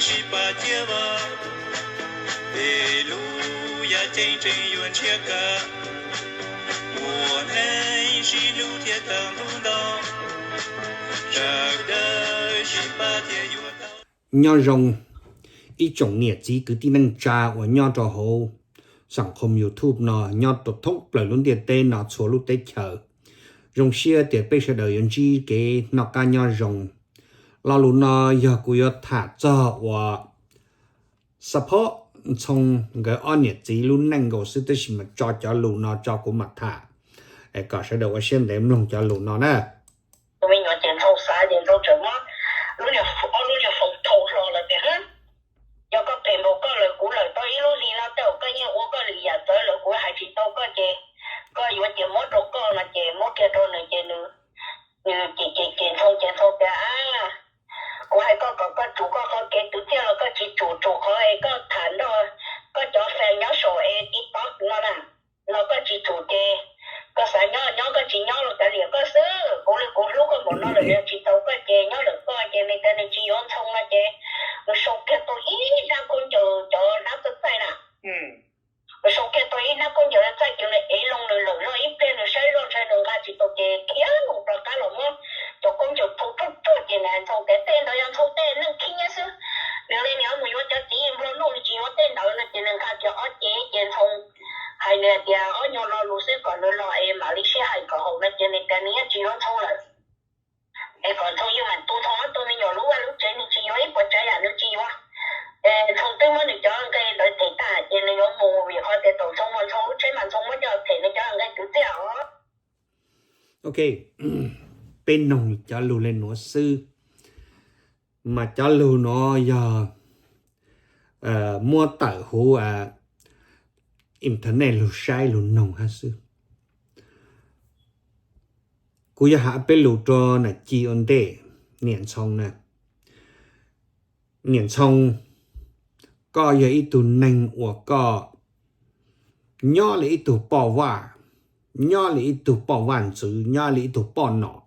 Sib pab thiab vaj, peb lub yaj ceeb tseem yuav ntshiab kawg. Ua neej sib hlub thiab tawm ntuj nto, sawv daws sib pab thiaj yuav tau. Nyob zoo ib tsoom niam txiv kwv tij neej tsa uas nyob rau hauv xam khom YouTube no, nyob rau thoob plaws lub ntiaj teb no txhua lub teb chaws. Zoo siab tias peb sawv daws yuav ntsib kev noj qab nyob zoo. Lo lus no yog kuv yuav tham txog uas Xapob Ntxhoo nkawd ob niam txiv lub neej nkaus xwb, tab sis mas tso cov lus no tso kuv mam tham, es kom sawv daws ua siab ntev mloog cov lus no na. Tus me nyuam ces Ntxhoo xav ces Ntxhoo tseem muab lub niag, ob lub niag foos thau hlo lawm tias, yog koj phem npaum koj lawm kuv lawm tau ib lub hli no tej zaum koj yeej ua koj lwm yam txawv lawm, kuv hais tsis tau koj ces koj yuav ces muab rau koj no ces muab kiag rau nws ces nws, nws ces ces ces Ntxhoo ces Ntxhoo tias, kuv hais koj kom koj tsum koj qhov kev twv txiaj los koj tsis tsum, tsum qhov es koj tham nrog koj cov fans nyob saum es TikTok no na, los koj tsis tsum ces koj xav nyob nyob, koj tsis nyob los kav liam koj xwb. Kuv li kuv hlub koj npaum no lawm, yog tsis tau koj ces nyob lawm koj ces nws tias nws tsis yuav Ntxhoo no ces nws sau kiag tau ib hnab khaub ncaws cov hnab txaij txaij na. Nws sau kiag tau ib hnab khaub ncaws txaij ces nws ev loo nws lawm zoj ib pliag nws saib zoj ntshai nws nqa tsis tau ces khiav mus rov qab los muab cov khaub ncaws thau ruaj ruaj ces nws hais Ntxhoo tias tej ntawd yog Ntxhoo tej neej khib nyiab xwb. Nws li nws yuav mus yuav cov txiv nplua nuj, nws tsis yuav tej ntawd no ces nws nqa kiag ob cev ces Ntxhoo hais nws hais tias ob nyuag lo lus xwb kom nws los es mam li sib hais kom haum no ces nws tias nws yeej tsis yuav Ntxhoo lawm. Es kom Ntxhoo yeej mam tu Ntxhoo ob tug me nyuam lub vaj lub tsev, nws tsis yuav ib puas tsav yam nws tsis yuav. Es Ntxhoo twb muab nws cov nqe ntawd them tag ces nws yuav mus vim qhov tias thaum Ntxhoo mus Ntxhoo lub tsheb mas Ntxhoo muab coj them nws cov nqe twv txiaj os. Ok, peb noog cov lus li nuav xwb, mas cov lus nuav yog muab tawm huv internet lug saib lug noog hab xwb. Kuv yuav has peb lus rua nam ci ua ntej, niam Ntxhoo na. Niam Ntxhoo, koj yog ib tug neeg uas koj nyob li ib tug poj vaj, nyob li ib tug poj vaj ntxwv, nyob li ib tug poj nom.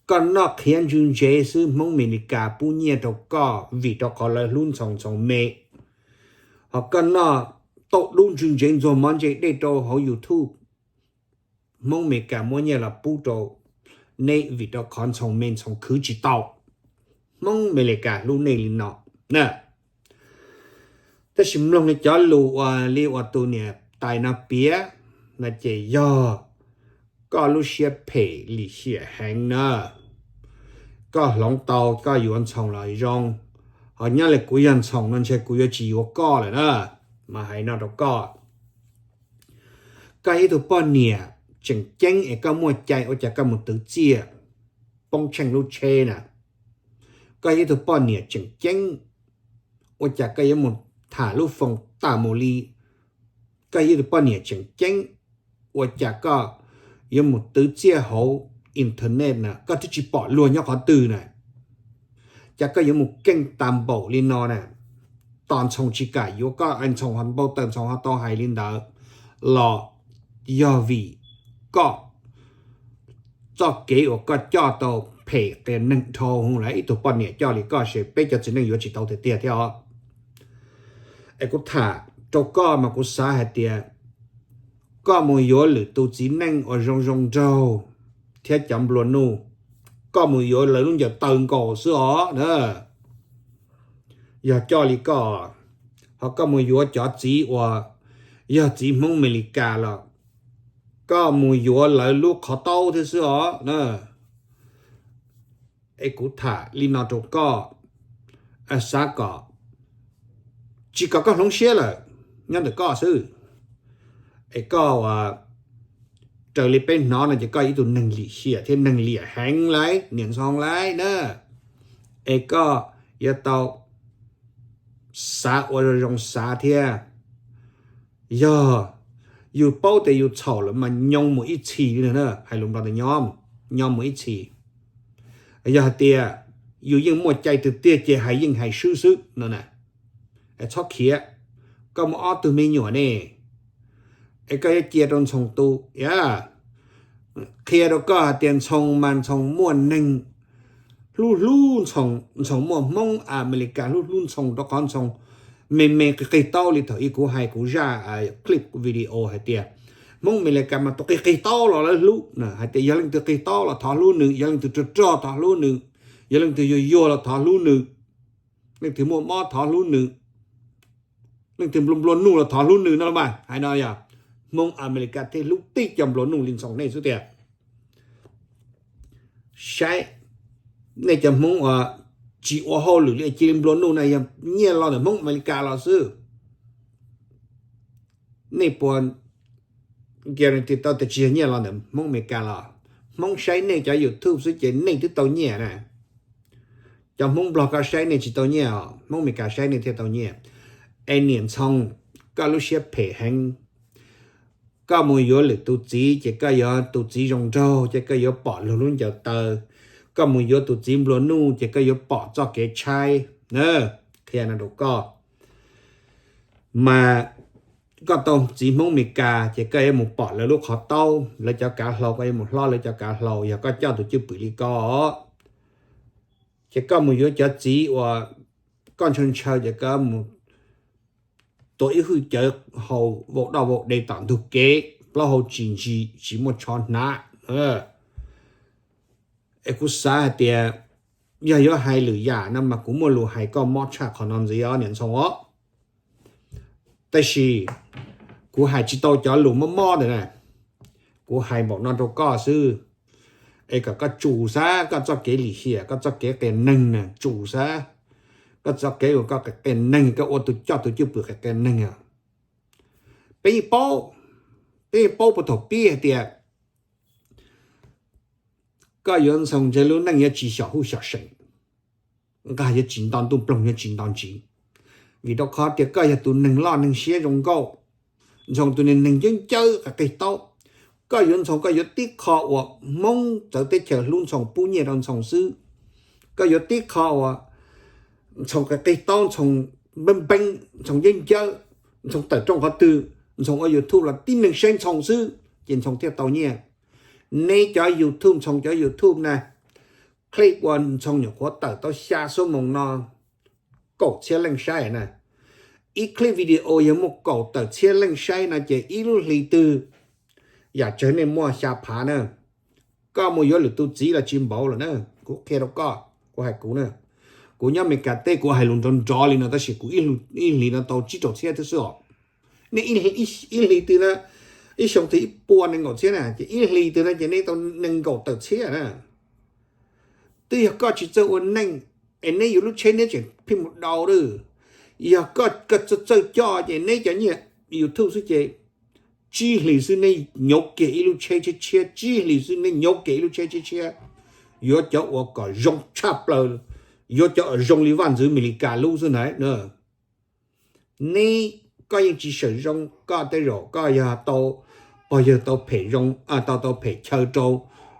Koj noj qhiav ntswg ntsev xwb, Hmoob Amelikas pub nyiaj rau koj vim rau qhov lawv hlub Ntxhoo Ntxhoo me. Ho koj noj tauj dub ntswg ntsev ntxuag mov ntse dej rau hauv YouTube, Hmoob Amelikas muab nyiaj los pub rau neb vim rau qhov Ntxhoo me Ntxhoo khwv tsis tau. Hmoob Amelikas hlub nej li no na. Tab sis mloog li cov lus uas li uas tus niam tais no piav no ces yog koj lub siab phem lim hiam heev na. Koj hloov tau koj yuav Ntxhoo los zoo, ho nyob li kuv yog Ntxhoo no ntshe kuv yuav tsis yuav koj lawm na. Mas hais no rau koj, koj yog ib tug poj niam tseem ceeb es koj muaj cai ua cas koj mus twv txiaj poob tsheej lub tsheb na. Koj yog ib tug poj niam tseem ceeb, ua cas koj yuav mus tham lub foos tas mus li. Koj yog ib tug poj niam tseem ceeb, ua cas koj yuav mus twv txiaj hauv internet na, koj twb tsis pom luag nyob qhov twg na. Cas koj yuav mus keej tas npaum li no na? Tos Ntxhoo tsis kam yuav koj, Ntxhoo ho npau taws, Ntxhoo ho tau hais li ntawd los yog vim koj txoj kev uas koj coj tau phem qias neeg dhau hwv lawm. Ib tug poj niam coj li koj ces peb cov txiv neej yuav tsis tau tiag tiag thiab os. Es kuv tham rau koj mas kuv xav hais tias koj mus yuav lwm tus txiv neej uas zoo zoo nraug thiab cov nplua nuj, koj mus yuav lawv lub ncaws taw nkaus xwb os na. Yog coj li koj, ho koj mus yuav cov txiv uas yog txiv Hmoob Amelikas los koj mus yuav lawv lub qhov taub thiab xwb os na. Es kuv tham li no rau koj, xav kom tsis kom koj hloov siab lawm, nyob ntawm koj xwb. Es koj ua raws li peb hnov no ces koj ib tug neeg lim hiam thiab neeg liam heev lauj, niam Ntxhoo lauj na. Es koj yuav tau xav ua zoo zoo xav thiab. Yog yus paub tias yus txhaum lawm mas nyoo mus ib txhis li na, hais lus Nplog tias nyoo, nyoo mus ib txhis. Yog hais tias yus yeej muaj cai tiag tiag ces hais yeej hais swb xwb no na. Txhob khiav, koj muaj ob tug me nyuam ne, es koj yuav cia rau Ntxhoo tu, qhia rau koj hais tias Ntxhoo mas Ntxhoo muaj neeg hlub hlub Ntxhoo, Ntxhoo muaj Hmoob Amelikas hlub hlub Ntxhoo rau qhov Ntxhoo me me qig qig taub li thaum ub kuv hais kuv zaj clip video hais tias Hmoob Amelikas mas tus qig qig taub los lawv hlub, hais tias yog leej twg qig taub los thov hlub nws, yog leej twg rog rog thov hlub nws, yog leej twg yuag yuag los thov hlub nws, leej twg muaj mob thov hlub nws, leej twg nplua nplua nuj los thov hlub nws no los mas hais no yog Hmoob Amelikas thiaj hlub tib co nplua nuj li Ntxhoo nej xwb tiag. Saib nej cov Hmoob uas tsis ua hauj lwm li cia li nplua nuj na yog nyiaj los ntawm Hmoob Amelikas los xwb. Nej puas guarantee tau tias tsis yog nyiaj los ntawm Hmoob Amelikas los? Hmoob saib nej cov YouTube xwb ces nej twb tau nyiaj na. Cov Hmoob Nplog koj saib nej tsis tau nyiaj os, Hmoob Amelikas saib nej thiaj tau nyiaj. Es niam Ntxhoo, koj lub siab phem heev. Koj mus yuav lwm tus txiv ces koj yuav tus txiv zoo nraug ces koj yuav pom luag lub ncaws taw. Koj mus yuav tus txiv nplua nuj ces koj yuav pom txoj kev tshaib. Qhia no rau koj, mas koj tau txiv Hmoob Amelikas ces koj yuav mus pom lawv lub qhov taub, lawv cov kav hlau, koj yuav mus hlob lawv cov kav hlau yog koj coj tus cwj pwm li ko. Ces koj mus yuav cov txiv uas koj ntshaw ntshaw ces koj mus tua ib hwj cawv haus vau doj vau de tom ntug kev, plaub hau tsis ntsis tsis muaj tsho hnav. Es kuv xav hais tias yog yuav hais lwm yam no mas kuv muaj lus hais koj mob tshaj qhov no ntxiv os niam Ntxhoo os. Tab sis kuv hais tsis tau cov lus mob mob ntawd na, kuv hais npaum no rau koj xwb. Es kom koj tsum xav koj txoj kev lim hiam, koj txoj kev qias neeg na, tsum xav koj txoj kev uas koj qias qias neeg, koj ua tus coj tus cwj pwm qias qias neeg. Peb yeej paub, peb yeej paub puag thaum pib hais tias koj yuav Ntxhoo ntshe lub neej yuav tsis xyom huj xyom seem, nqag yuav tsis nto, ntuj ploog yuav tsis nto ntsis, vim rau qhov tias koj yog tus neeg loj neeg siab zoo nkauj. Ntxhoo tus neeg ncawb ncawb qig qig taub. Koj yuav Ntxhoo koj yuav tib qho uas Hmoob txawv teb chaws hlub Ntxhoo pub nyiaj rau Ntxhoo xwb. Koj yuav tib qho uas Ntxhoo qig qig taub, Ntxhoo npeeb npeeb, Ntxhoo ncawb ncawb, Ntxhoo tawm rooj qhov twg, Ntxhoo ua YouTube los tib neeg saib Ntxhoo xwb ces Ntxhoo thiaj tau nyiaj. Neb cov YouTube, Ntxhoo cov YouTube na, clip uas Ntxhoo nyuam qhuav tawm tau xya xuab moos no kaum txhiab leej saib na. Ib clip video yog muaj kaum tawm txhiab leej saib no ces ib lub hli twg yam tsawg nej muaj xya phav na. Koj mus yuav lwm tus txiv los tsis npaum lawm na, kuv qhia rau koj, kuv hais kuv na. Kuv nyob Amelikas teb kuv hais lus nrov nrov li no tab sis kuv ib hlis no tau tsib rau txhiab thiab xwb os. Nej ib hlis twg na, ib xyoo twg ib puas nees nkaum txhiab na, ces ib hlis twg no ces nej tau nees nkaum tawm txhiab na. Twb yog koj tsis txawj ua neej, es neb yuav lub tsheb neb tseem pheej mus dau lawm. Yog koj txawj coj ces neb cov nyiaj YouTube xwb ces tsib hlis xwb neb nyuab kiag ib lub tsheb tshiab tshiab, tsib hlis xwb neb nyuab kiag ib lub tsheb tshiab tshiab. Yuav cov uas kom zoo tshaj plaws, yuav cov uas zoo li vaj ntxwv Amelikas lub xwb na. Neb, koj yeej tsis sawm zoo, koj tej zaum koj yog tau pog yawg tau phem zoo, tau tau phem chaw rau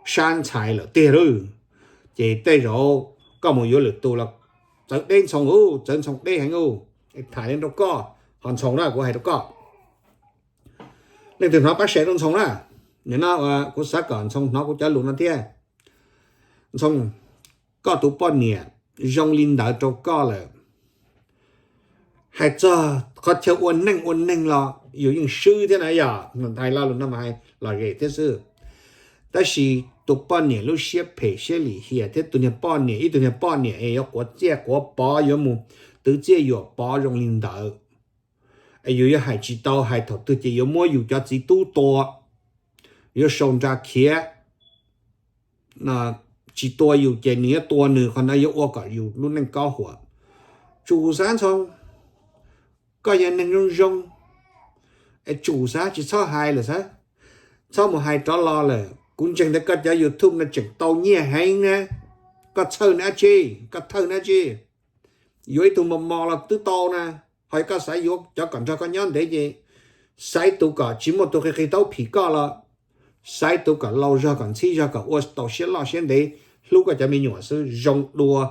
sab ntxhais lawm tiag lauj. Ces tej zaum koj mus yuav lwm tus los txawv deb Ntxhoo, txawv Ntxhoo deb heev. Tham li rau koj, ho Ntxhoo na, kuv hais rau koj, leej twg hnov pab share rau Ntxhoo na. Nim no kuv xav kom Ntxhoo hnov kuv cov lus no thiab. Ntxhoo, koj tus poj niam zoo li ntawd rau koj lawm, hais txog qhov chaw ua neej ua neeg los yus yeej swb thiab na, yog hais lo lus no mas hais lom zem thiab xwb. Tab sis tus poj niam lub siab phem siab lim hiam thiab tus niag poj niam, ib tug niag poj niam es yuav quav txiaj quav pov, yuav mus twv txiaj yuam pov zoo li ntawd, es yus yuav hais tsis tau, hais thaum twg ces yuav muab yus cov txiv tub tua, yuav sau nra khiav. Tsis tua yus ces nws yuav tua nws, qhov no yuav ua kom yus lub neej kob huam. Tsum xav Ntxhoo, koj yog neeg zoo zoo, es tsum xav tsis txhob hais lawm xav, txhob mus hais rov los lawm. Kuv ntseeg ntawm koj cov YouTube no tseem tau nyiaj heev na, koj txhawj na dab tsi, koj thawj na dab tsi. Yuav ib tug mos mos los twb tau na, ho yog koj xav yuav cov kom nrog koj nyob ntev ces xaiv tus kom tsis muaj tus qig qig taub phim koj los xaiv tus kom laus zog kom ntxhib zog kom ua tau siab loj siab ntev hlub koj cov me nyuam xwb zoo dua.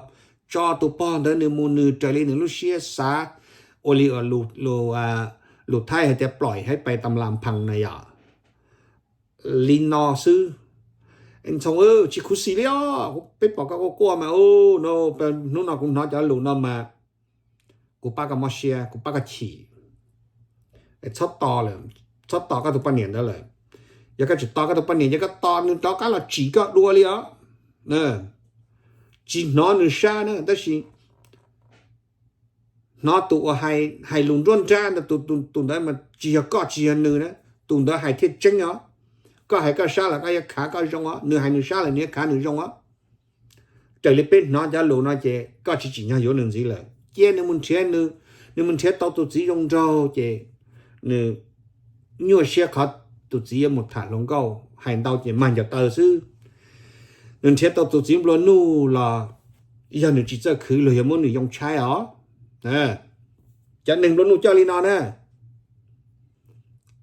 Tso tus pog ntawd nws mus nws raws li nws lub siab xav, ua li lus Thaib hais tias ploim haiv pais tam lam phees na yom. Li no xwb, Ntxhoo, tsis khuv xim li os, peb pom koj quaj quaj mas, no, hnub no kuv hnov cov lus no mas kuv pab koj mob siab, kuv pab koj chim. Txhob tos lawm, txhob tos koj tus poj niam ntawd lawm. Yog koj tseem tos koj tus poj niam ces koj tos nws rov qab los tsim koj dua li os. Tsis hnov nws sab na, tab sis hnov tus uas hais lus nruab nrab ntawd, tus ntawd mas tsis yog koj tsis yog nws na, tus ntawd hais thiaj tseeb os. Koj hais koj sab los koj yuav khav koj zoo os, nws hais nws sab los nws yuav khav nws zoo os. Raws li peb hnov cov lus no ces koj tsis tsim nyog yuav nws ntxiv lawm, cia nws mus nrhiav, nws mus nrhiav tau tus txiv zoo nraug ces nws nyuaj siab qhov tus txiv yuav mus tham hluas nkauj, hais ntau ces mag ncaws taw xwb. Nws nrhiav tau tus txiv nplua nuj los yog nws tsis txawj khwv luag yuav muab nws yoo tshaib os. Cov neeg nplua nuj coj li no na,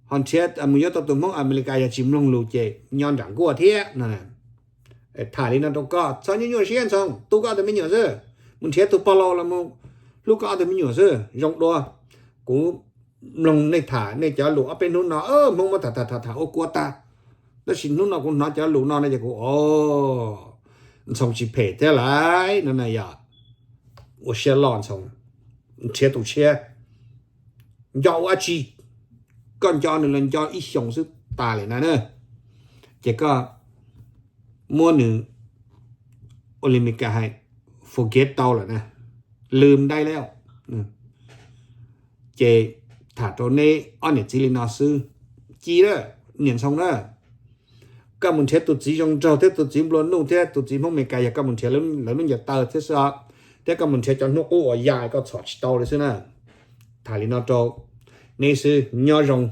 ho nrhiav mus yuav tau tus Hmoob Amelikas yog tsis mloog lus ces nyob nram nkuaj thiab no. Tham li no rau koj, txhob nyuaj nyuaj siab Ntxhoo, tu koj ob tug me nyuam xwb, mus nrhiav tus pog laus los mus hlub koj ob tug me nyuam xwb zoo dua. Kuv mloog nej tham nej cov lus ob peb hnub no, Hmoob muab tham tham tham tham ua kua tag, tab sis hnub no kuv hnov cov lus no no ces kuv, o, Ntxhoo tsis phem thiab lauj no na. Yog ua siab loj Ntxhoo, nrhiav tus tshiab, nco ua dab tsi, koj nco nws los nco ib xyoos xwb tas li na na, ces koj muab nws, ua li Mes Kas hais, forget tau lawm na, lwm dai lawm. Ces tham rau neb ob niam txiv li no xwb, Ci na, niam Ntxhoo na, koj mus nrhiav tus txiv zoo nraug thiab tus txiv nplua nuj thiab tus txiv Hmoob Mes Kas yog koj mus nrhiav lawv lub ncaws taw thiab xwb os, thiab koj mus nrhiav cov hnub qub uas ya koj txhom tsis tau li xwb na. Tham li no rau neb xwb, nyob zoo.